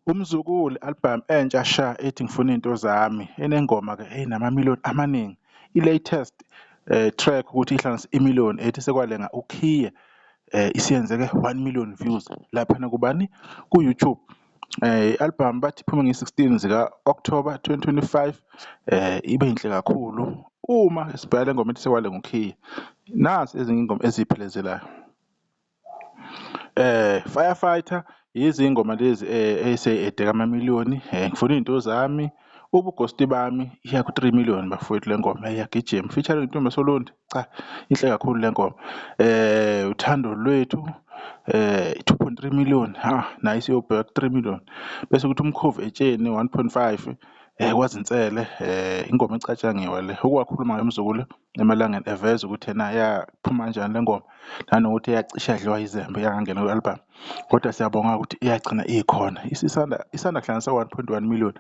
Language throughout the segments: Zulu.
Umzukulu album entsha sha ethi Ngifuna Iy'nto Zami enengoma-ke enamamiliyoni amaningi. I-latest track ukuthi ihlanganise imiliyoni ethi Sekwalenga Ukhiye isiyenzeke 1 million views laphana kubani? Ku-YouTube. I-album bathi iphume nge-16 zika-October 2025, ibe yinhle kakhulu. Uma sibheka le ngoma ethi Sekwalenga Ukhiye, nazi ezinye iy'ngoma eziyiphelezelayo. Firefighter, yizi iy'ngoma lezi ese-add-eka amamiliyoni, Ngifuna Iy'nto Zami, Ubugosti Bami iya ku-3 million bafowethu, le ngoma iyagijima, featuring Ntombi yasoLundi, cha, inhle kakhulu le ngoma. Uthando Lwethu, 2.3 million, ha, nayo isiyobheka ku-3 million. Bese kuthi Umkhovu Etsheni, 1.5, Kwazinsele, ingoma ecatshangiwe le, okwakhuluma ngayo umzukulu emalangeni eveza ukuthi ena yaphuma kanjani le ngoma nanokuthi yacishe yadliwa izembe yangangena ku-album, kodwa siyabonga ukuthi iyagcina ikhona isisanda isanda kuhlanganisa 1.1 million.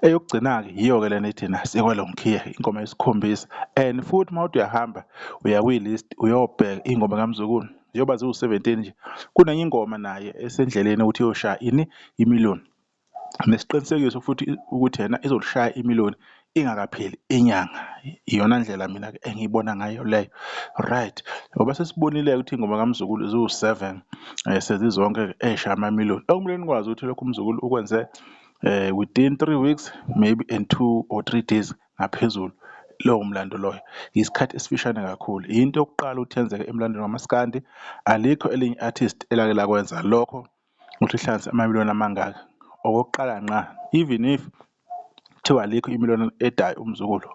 Eyokugcina-ke yiyo-ke lena ethi na Sekwele Ngikhiye, ingoma yesikhombisa. And futhi uma uthi uyahamba uya kwi-list uyobheka iy'ngoma kaMzukulu njengoba ziwu-17 nje, kunenye ingoma naye esendleleni ukuthi iyoshaya ini? Imiliyoni. Nesiqinisekiso futhi ukuthi yena izolishaya imiliyoni ingakapheli inyanga. Iyona ndlela mina-ke engiyibona ngayo leyo, right? Ngoba sesibonile-ke ukuthi iy'ngoma kaMzukulu ziwu-7 sezizonke ey'shaya amamiliyoni. Okumele nikwazi ukuthi lokhu uMzukulu ukwenze within 3 weeks maybe and 2 or 3 days ngaphezulu. Lowo mlando loyo isikhathi esifishane kakhulu, into yokuqala ukuthi yenzeke emlandweni wamaskandi. Alikho elinye i-artist elake lakwenza lokho ukuthi lihlanganise amamiliyoni amangaka, okokuqala ngqa. Even if kuthiwa alikho imiliyoni edayo umzukulu,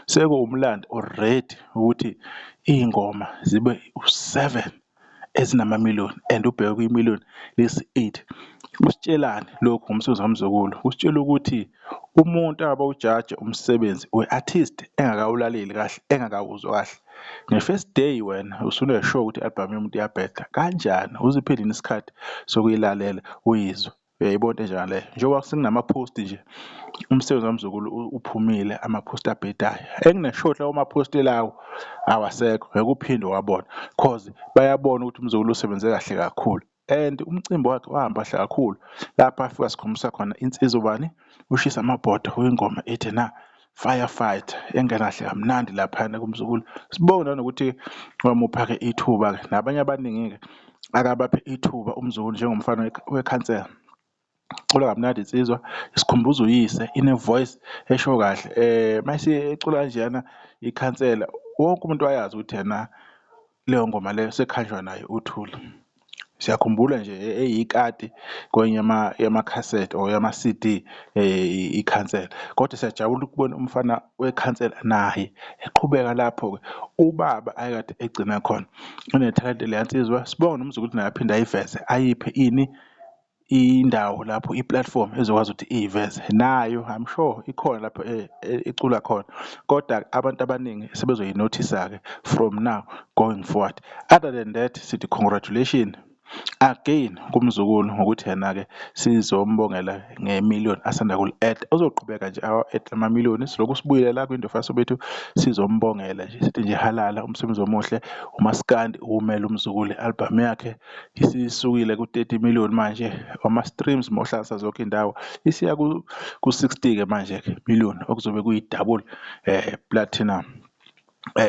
sekuwumlando already ukuthi iy'ngoma zibe u-seven ezinamamiliyoni and ubheke kwimiliyoni lesi-eight. Kusitshelani lokhu ngomsebenzi kaMzukulu? Kusitshela ukuthi umuntu angabe ujaje umsebenzi we-artist engakawulaleli kahle, engakawuzwa kahle nge-first day, wena usune-sure ukuthi i-album yomuntu iyabheda kanjani? Uziphe nini isikhathi sokuyilalela uyizwe? Uyayibona into enjengaleyo? Njengoba sekunama-post nje, umsebenzi kaMzukulu uphumile, ama-post abhedayo, engine-sure lawo ma-post lawo awasekho, ngeke uphinde uwabone 'cause bayabona ukuthi uMzukulu usebenze kahle kakhulu and umcimbi wakhe wahamba kahle kakhulu, lapho afika sikhombisa khona insizwa ubani? Ushisa Amabhodwe wengoma ethi na Firefighter, engena kahle kamnandi laphayana kuMzukulu. Sibonge nanokuthi wamupha-ke ithuba-ke nabanye abaningi-ke, akabaphe ithuba uMzukulu njengomfana wekhansela. Icula kamnandi insizwa, isikhumbuza uyise, ine-voice esho kahle. Mase ecula kanjeyana ikhansela, wonke umuntu wayazi ukuthi ena leyo ngoma leyo sekuhanjwa nayo uThuli. Siyakhumbula nje eyikati kwenye yamakhasethi or yama-CD, ikhansela, kodwa siyajabula ukubona umfana wekhansela naye eqhubeka lapho-ke ubaba ayekade egcina khona. Unethalente leya nsizwa, sibonge noMzukulu ukuthi naye aphinde ayiveze, ayiphe ini? Indawo lapho, i-platform ezokwazi ukuthi iy'veze nayo. I'm sure ikhona lapho ecula khona, kodwa abantu abaningi sebezoyi-notice-a-ke from now going forward. Other than that, sithi congratulation again kuMzukulu ngokuthi yena-ke sizombongela ngemiliyoni asanda kuli-add. Uzoqhubeka nje awa-add amamiliyoni, silokhu sibuyile la kwiNdofa Bethu, sizombongela nje, sithi nje halala, umsebenzi omuhle, umaskandi uwumele uMzukulu. I-album yakhe isisukile ku-30 million manje ama-streams, mawuhlanganisa zonke iy'ndawo isiya ku-60-ke manje-ke million, okuzobe kuyi-double platinum.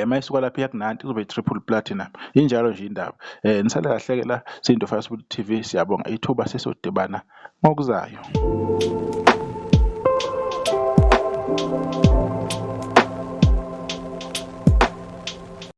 Mayisuka lapha iya ku-90 kuzobe i-triple platinum, injalo nje indaba. Nisale kahle-ke la siyiNdofa TV, siyabonga ithuba, sesodibana ngokuzayo.